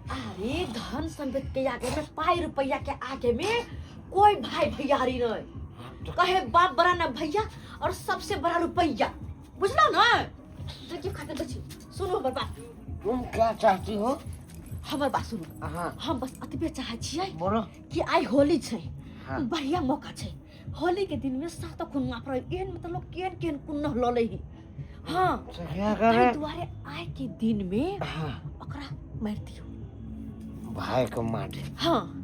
अरे धन संपत्ति के आगे में, पाई रुपया के आगे में कोई भाई भैयारी नहीं, कहे बाप बड़ा ना भैया और सबसे बड़ा रुपया, बुझलो ना? देखियो खाते बची, सुनो हमर बात। तुम क्या चाहती हो? हमर बात सुनो। हाँ। हम बस अतबे चाहे छियै बोलो। कि आइ होली छै, हाँ। बढ़िया मौका छै, होली के दिन में सात खून माफ रहे, एहन मतलब लोग केहन केहन कुन्नह लऽ लै है। हाँ। तो क्या करे? ताहि दुआरे आइ के दिन में हाँ। ओकरा मारि दियौ। भाई को मार दे। हाँ।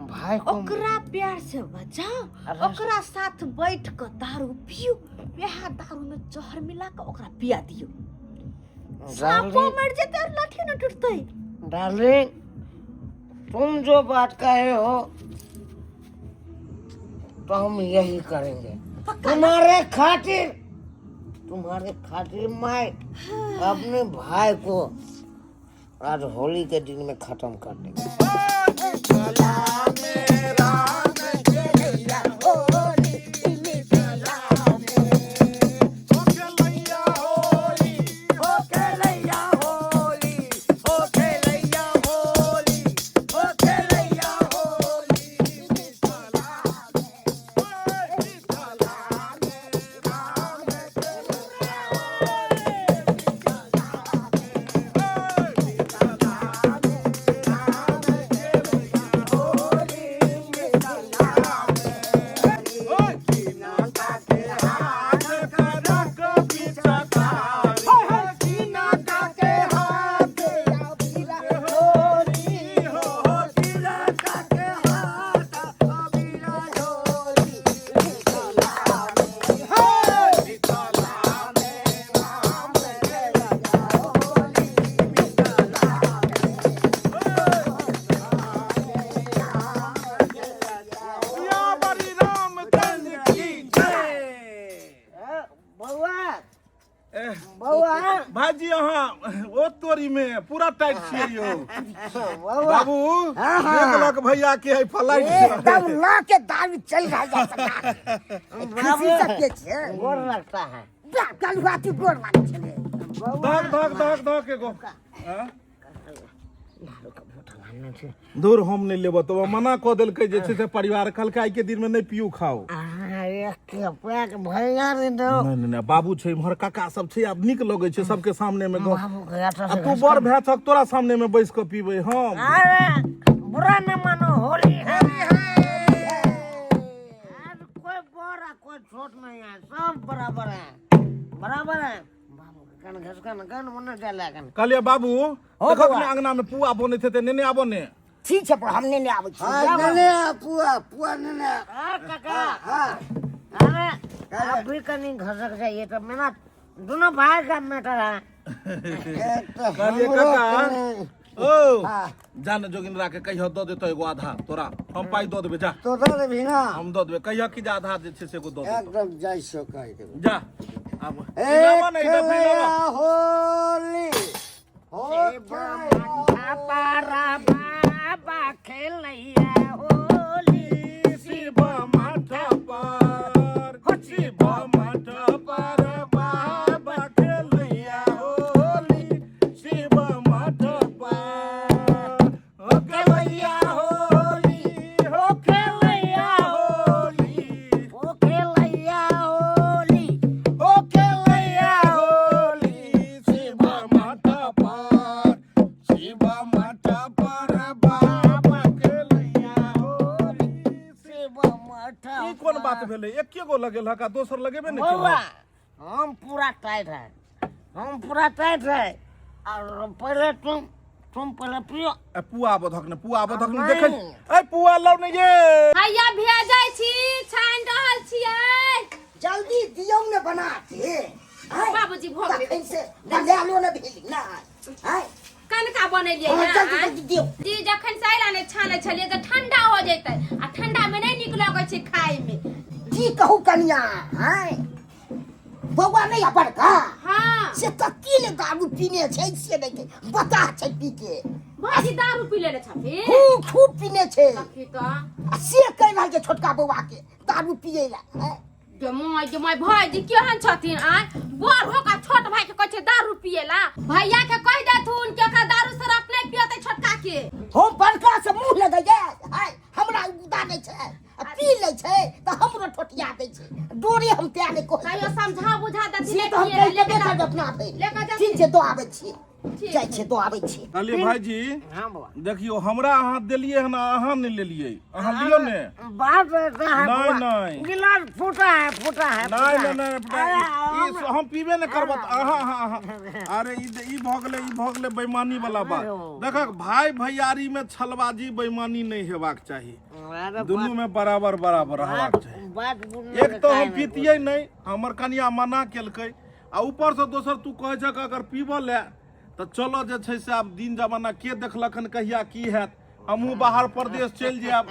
भाई को ओकरा प्यार से बचाओ, अरे ओकरा साथ बैठ के दारू पियो, वएह दारू में जहर मिला के ओकरा पिया दियौ। सांपो मर जेतै और लाठी न टूटतै। डार्लिंग, तुम जो बात कहे हो तो हम यही करेंगे। पक्का? तुम्हारे खातिर मैं अपने भाई को आज होली के दिन में खत्म कर देंगे। ओ बौआ भाईजी अहाँ ओ तोरी में पूरा टाइट छियै यौ। बौआ बाबू हाँ, हाँ। देखलक भैया के है फ्लाइट से। एकदम ला के दारू चल रहा है सरकार खुशी सबके छै गोर लगता है कल राति गोर लागै छलै धक धक धक धक एगो हाँ? दूर हम नहि लेबऽ तऽ ओ मना कऽ देलकै जे छै से परिवार कहलकै आइ के दिन में नहि पियू खाओ एक पैक भैया रे दो नहि नहि नहि बाबू छै इम्हर काका सब छै आब नीक लगै छै सबके सामने में गप बाबू के आता आ तू बड़ भए छक तोरा सामने में बैस कऽ पीबै हम अरे बुरा न मानो होली है आज कोई बड़ा कोई छोट नहीं है सब बराबर है बराबर है बाबू के कन घसकन कन मुन्ना चला कन कहलियै बाबू हो देखक बौआ। ने अंगना में पुआ बनैत हेतै नेने आबो ने ठीक छै पर हम नेने आबै छी हाँ नेने आ पुआ पुआ नेने आ आ काका हाँ अरे आप भी कहीं घसक जाइए तो मेरा दोनों भाई का मैटर है एक तो कहलियै हमरो काका कने- ओ हाँ। जा ने जोगिंद्रा के कहियो दऽ देतौ एगो आधा तोरा हम पाइ दऽ देबै जा तो दऽ देबही ना हम दऽ देबै कहियो कि जे आधा जे छै से एगो दऽ देतौ एकदम जाइ छौ कहि देबै जा आब ए लाबऽ ने, ई डबरी खेलैया लाबऽ। होली हो बाबा खेलैया होली शिव माथा पर शिव माथा पर बाबा खेलैया होली शिव माथा पर हो खेलैया होली हो खेलैया होली ओ खेलैया होली हो खेलैया होली शिव माथा पर शिव माथा पर बाबा खेलैया होली शिव माथा ई कोन बात भेलै एके गो लगेलक आ दोसर लगेबे ने बौआ केलक हम पूरा टाइट है हम पूरा टाइट है और पहले तुम पहले पियो ए पुआ बधक ने पुआ बधक ने नहीं। देखै ए पुआ लाउ ने ये हैया भेजै छी छानि रहल छियै जल्दी दियौ ने बना के आँय? बाबूजी भऽ गेलै। तखन से बनालो ने भेल ना आँय? कनका बनेलियै हाँ, हँ, जल्दी आँय? जल्दी दियौ जी जखन से अयला ने छानै छलियै तऽ ठंडा हो जैतै आ ठंडा मे नहि नीक लगै छै खाय मे की कहू कनिया आँय बौआ नहि आ बड़का हाँ से कत्ती ने दारू पीने छै से नहि के बताह छै पी के भाजी दारू पी लेने छथिन खूब खूब पीने छै सखी तऽ आ से कहि रहल छै छोटका बौआ के दारू पियै लए आँय? गे माय गे माय भाईजी केहन छथिन आय बड़ हो का छोट भाई के कहै छै दारू पिएला भैया के कहि देथुन कि ओकरा दारू शराब नहि पियतै छोटका के हम बड़का से मुंह लगैया आय हमरा उदा नहि छै आ पी लै छै तऽ हमरो ठोटिया दै छै डोरे हम तैं नहि कहै कहियो समझा बुझा देथिन से नहि तऽ हम पिएला कहि देबे लेकिन करबै अपना भरि लेके जाथिन। ठीक छै दऽ आबै छी ठीक जाइ छियै दऽ आबै छी कहलियै भाईजी हाँ बौआ देखियौ हमरा अहाँ देलियै हन आ अहाँ नहि लेलियै अहाँ लियौ ने बात ऐसा है नहीं, बौआ, नहीं। गिलास फूटा है फूटा है नहि फूटा नहि है। नहि अरे, ई हम पीबे नहि करब तऽ अहाँ अहाँ अहाँ अरे ई ई भऽ गेलै ई भऽ गेलै बेईमानी वाला बात देखक भाई भैयारी में छलबाजी बेईमानी नहि हेबाक चाही अरे दुनू में बराबर बराबर रहबाक चाही बात बुझने एक तऽ हम पीतियै नहि हमर कनिया मना केलकै आ ऊपरसँ दोसर तू कहै छक अगर पीबऽ लए तऽ चलऽ जे छै से आब दिन जमाना के देखलक हन कहिया की हैत हमहूँ बाहर परदेश चलि जायब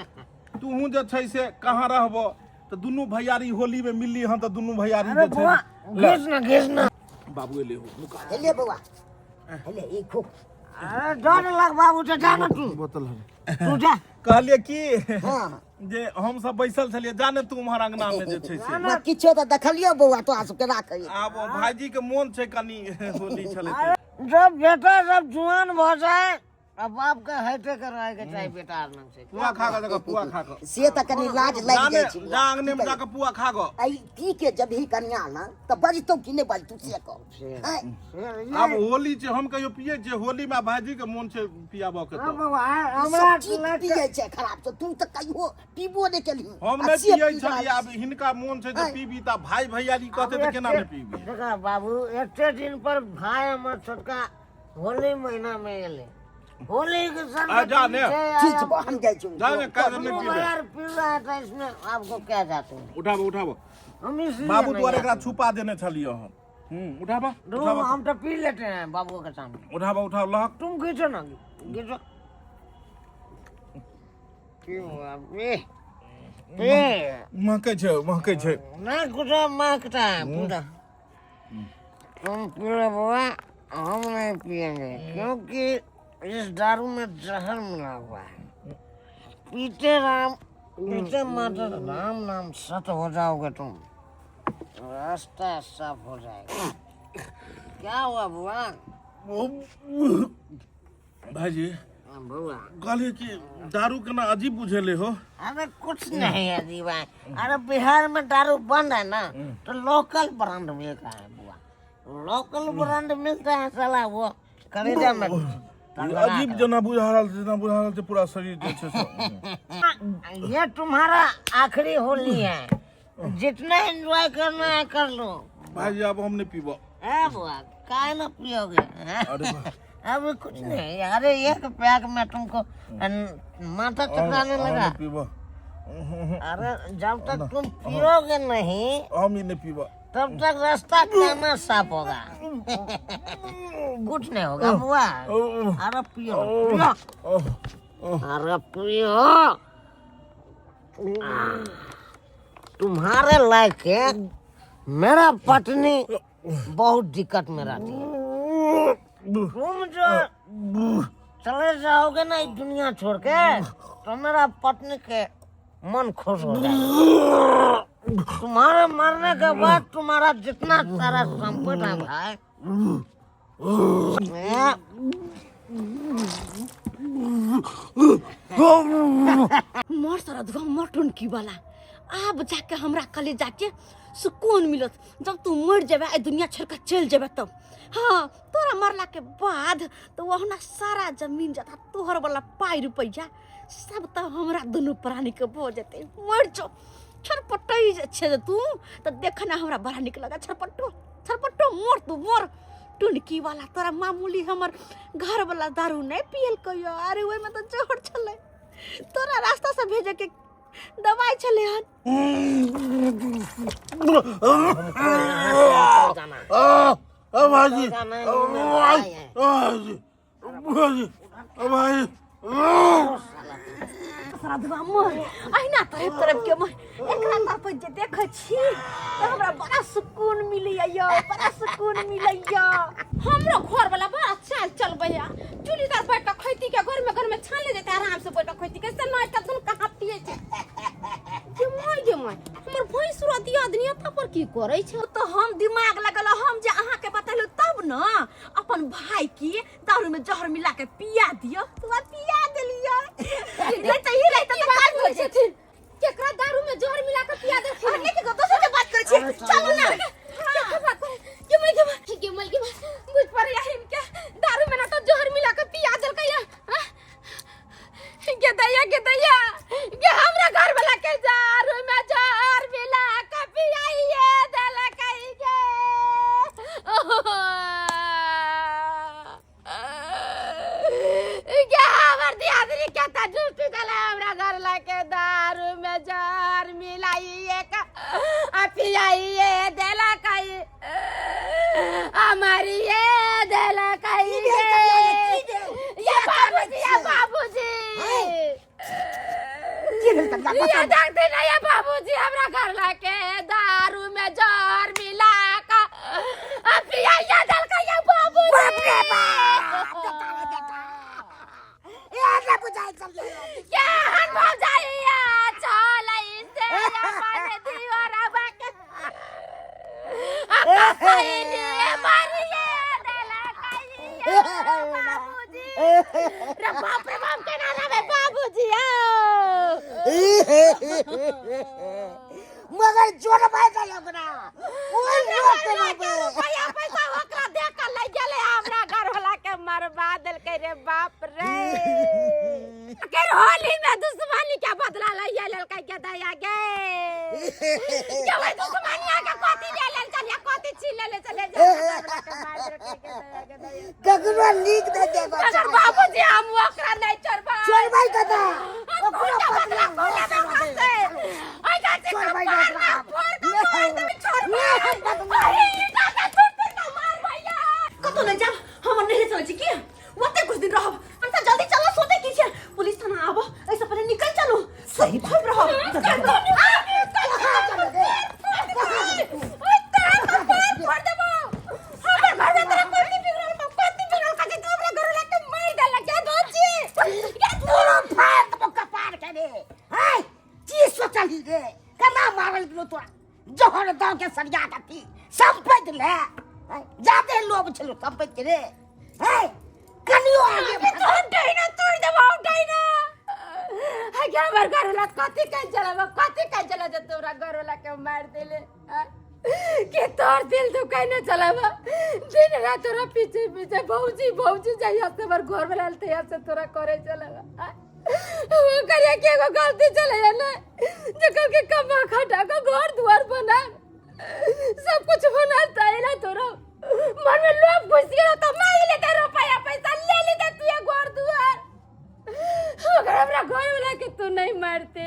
तूहूँ जे छै से कहाँ रहबऽ तऽ दुनू भैयारी होलीमे मिलली हन तऽ दुनू भैयारी अरे जे छै बौआ ले, घिस ना घिस ना बाबू एलै हो नुका हेले बौआ हेले ई खूब अरे डर लग बाबू तो जा ना तू बोतल है तू जा कहलियै की हाँ जे हम सब बैसल छलियै जाने तू उम्हर अंगना में जे छै से बा किछो तऽ देखलियो बौआ तोरा सबके राखै आब ओ भाईजी के मोन छै कनी होली छलै तऽ। जब बेटा जब जुआन भ जाए अब बाप के हेटे के रहे के चाही बेटा आर से पुआ खा कऽ देखऽ पुआ खा कऽ से तऽ कनी लाज लागि जाने जाइ छै जा अंगने में जाके पुआ खा कऽ ऐ पी के जब ही कनिया ना तऽ बजतौ कि नहि बजतौ से कह आँय? आब होली छै हम कहियो पियै छियै होली में भाईजी के मोन छै पियाबऽ के अब तऽ हमरा सब चीज पियै छै खराब छै तू तऽ कहियो पीबो नहि केलही हम आ नहि से पियै पी रहल छलियै आब हिनका मोन छै जे आँय। पीबी तऽ भाई भैयारी कहतै तऽ केना नहि पीबी देखा बाबू एते दिन पर भाई हमर छोटका होली महीना में एले होली के संग आ, जा ने। ठीक छै बा, हम जाइ छी जा ने काज नहि पीबै यार पी रहा है तो इसमें आपको क्या जाते हैं उठाबो उठाबो हम इसलिए बाबू नहीं दुआरे एकरा जाते। छुपा देने छलियै हम उठाबा रुको, उठाबा हम तो पी लेते हैं बाबू के सामने उठाबा उठाओ लहक तुम खींचो ना खींचो क्यों अबे ए महकै छै महकै छै ना कुछ महकता है पूरा तुम पी लो बुआ, हम नहीं पियेंगे, क्योंकि इस दारू में जहर मिला हुआ है। पीते राम पीते मात्र राम नाम सत हो जाओगे तुम, रास्ता साफ हो जाएगा। क्या हुआ बुआ? भाईजी। हाँ, बुआ। कहलिए कि दारू केना अजीब बुझेले हो। अरे कुछ नहीं है जी भाई, अरे बिहार में दारू बंद है ना, तो लोकल ब्रांड मिलता है बुआ, लोकल ब्रांड मिलता है साला, वो खरीदा में अजीब जेना बुझा रहल छै, जेना बुझा रहल छै पूरा शरीर जे छै से। ये तुम्हारा आखिरी होली है, जितना एंजॉय करना है कर लो। भाईजी, आब हम नहीं पीबो। है बुआ, काहे ना पियोगे हैं? अरे वाह। अभी कुछ नहीं, अरे एक पैक में तुमको माथा चकराने हम लगा। नहीं पीबो। अरे जब तक तुम पियोगे नहीं हम ही नहीं पीबो, तब तक रास्ता खाना साफ होगा, कुछ नहीं होगा बुआ। अरे पियो पियो, अरे पियो। तुम्हारे लायक है मेरा पत्नी बहुत दिक्कत में रहती है। तुम जो चले जाओगे ना इस दुनिया छोड़ के, तो मेरा पत्नी के मन खुश हो जाएगा। तुम्हारे मरने के बाद तुम्हारा जितना सारा संपत्ति है भाई, मर सरधुआ मर टुनकी वाला, आब जाके हमरा कलेजा के सुकून मिलत जब तू मर जेबे, ए दुनिया छोड़ के चल जेबे तब। हाँ, तोरा मरला के बाद तो वहना सारा जमीन जथा तोहर वाला पाई रुपैया सब तो हमरा दुनू प्राणी के भऽ जेतै। मर जो छरपटै जे छै जे तू तऽ देखना हमरा बड़ा नीक लगा। छरपट्टो छरपट्टो मर तू मर टुनकी वाला। तोरा मामूली हमर घर वाला दारू नहि पियलकै। अरे ओहिमे तऽ जहर छलै, तोरा रास्ता से भेजे के दवाई छलै हन। भाईजी, भाईजी, भाईजी, श्रद्धवा मर, अहिना तरफ तरफ के मर। एकरा तरफ जे देखै छी तऽ हमरा बड़ा सुकून मिलैया यौ, बड़ा सुकून मिलैया। हमरो घर वाला बड़ा चाल चलबैया, चूल्ही तर बैठ के खैती के घर में, घर में छान ले जेतै, आराम से बैठ के खैती के से नहीं तखन कहाँ पिए छै। गे my गे my, हमर भैंसुर दियादनी एतऽ पर की करै छै? तऽ हम दिमाग लगल, हम जे अहाँके बतेलहुँ तब ने अपन भाई के दारू में जहर मिला के पिया दियौ, तो वह पिया देलियै। नहीं तऽ ई रहितै तऽ काज भऽ जेतै। केकरा दारू में जहर मिला के पिया देलखिन? अरे के दोसर के बात करै छियै, चलू ना। केकर बात करै? गे my गे my, गे my गे my, बुझ पड़ैया हिनके दारू में ना तो जहर मिला के पिया देलकै या। गे दैया गे दैया गे, हमरा घर वाला के दारू में जहर मिला के पियाइए देलकै गे। गे हमर दियादनी के तऽ झूठी देलै, हमरा घर ला के दारू में जहर मिलाइए के आ पियाइए देलकै, हमारिए देलकै गे। ये बाबूजी, ये बाबूजी, ये देखते ना, ये बाबूजी हमरा घर लाके दारू में जहर मिला के आ पियाइए देलकै ये बाबूजी। बाप रे बाप, बेटा रे बेटा, ये बुझाइ चलिए के हन भौजाइया चल से अपन दियोरवा के आ कसैली मारिए देलकै बाबूजी। रे बाप रे बाप, केना रहबै बाबूजी? आओ मगर जोर भाई का ओकरा ओइ लोग के रहबै। रुपैया पैसा ओकरा दे के लग गेलै, हमरा घर वाला के मरवा देलकै रे बाप रे। के होली में दुश्मनी के बदला लइया लेलकै के दया गे। के ओइ दुश्मनिया के कथी ले लेल चलिया, कथी छीन लेले चले जा, हमरा के मार देलकै के दया के दया। ककरो लीक दे देबो। मगर बाबूजी, हम ओकरा नहीं छोड़बै। छोड़बै कतऽ? हम ओकरो खून के बदला बदला खून लेबै ओकरा से। ओइ गाछी के छोड़बै पार ओकरा। में फोड़ के मार देबै, छोड़बै। अरे ई दादा छुट्टी ना मार भैया। कतौ नहि जाब, हमर नैहरे चलै छी की ओते कुछ दिन रहब। पैसा जल्दी चलो, सोते की छै, पुलिस थाना आबो एहिसँ पहिले निकल चलू। सही खूब रहब। कहाँ चलो रे? ओइ तार के पार फोड़ देबो। दऽ के सरिया के पी सम्पति ले जादे लोभ छलो सम्पति के रे है कनियो आगे तोर डैना तोड़ देबो डैना। आगे हमर घर वाला कथी कह चला, कथी कह चला जे तोरा घर वाला के मार देले आ? कि तोर दिल दुखाई न चलावा, दिन रात तोरा पीछे पीछे भौजी भौजी जहिया से हमर घर वाला तहिया से तोरा करे चलावा। वो करिया के एगो गलती चले ना जे कल के कमा खटा के घर द्वार बना सब कुछ बना तैला तोरा मन में लोभ घुस गेल तो मांग लेते रुपया पैसा ले लेते तू ये घर द्वार, मगर हमरा घर वाला के तू नहीं मारते।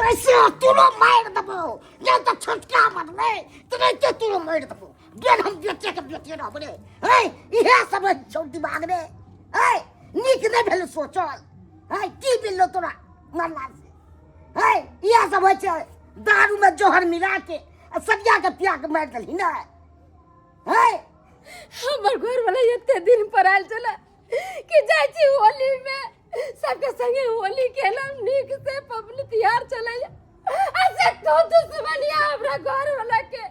ऐसे तूरो मार देबो नहीं तो छोटका मरले तो नहीं तो तूरो मार देबो बेन हम बेचे के बेचे रहब रे। है इहे सब छौ दिमाग रे। है नीक नहीं भेल सोचल। है की मिललो तोरा मरला से? है इहे सब होइ छै दारू में जहर मिला के आ सरिया के पिया के मारि देलही ने। है हमर घर वाला एते दिन पर आयल छलै कि जाइ छी होली में सबके संगे होली खेलब नीक से पबनी तिहार चलैया, आ से तू दुश्मनिया हमरा घर वाला के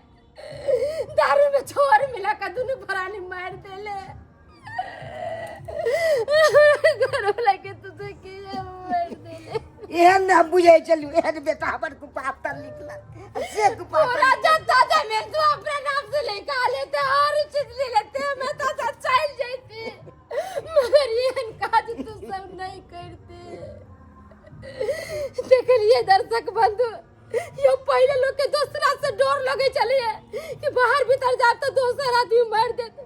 दारू में छोर मिला के दुनू प्राणी मार देले। घर वाला के तुझे की मार देले। एहन ने हम बुझै छलू एहन बेटा हमर कुपाप तर निकलल से कुपाप पूरा जनता जमीन तू अपने नाम से लेकर आ लेते और चीज ले लेते, मैं तो चल जाती मगर एहन काज तू सब नहीं करते। देखलिए दर्शक बंधु, यो पहले लोग के दोसरा से डर लगे चलिए कि बाहर भीतर जाब तो दोसर आदमी मार देते,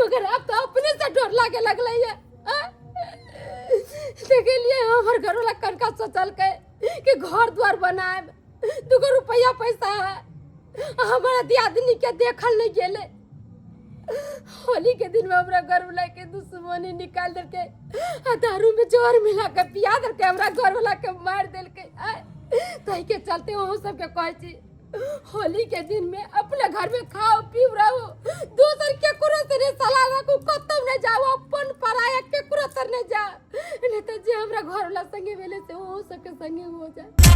मगर अब तो अपने से डर लागे लगले है। देखलिए हमर घर वाला कनका सोचल के कि घर द्वार बनाए दूगो रुपया पैसा है, हमारा दियादनी के देखल नहीं गेले। होली के दिन में हमरा घर वाला के दुश्मनी निकाल देलके आ दारू में जोर मिला के पिया देलके, हमरा घर वाला के मार देलके। तही के चलते वो सबके कहै छी होली के दिन में अपने घर में खाओ पीऊ रहो, दोसर केकरो से नहीं सलाह रखू, कतौ नहीं जाओ, अपन पराया केकरो से नहीं जाओ, नहीं तो जे हमरा घर वाला संगे भेले से वो सबके संगे हो जाए।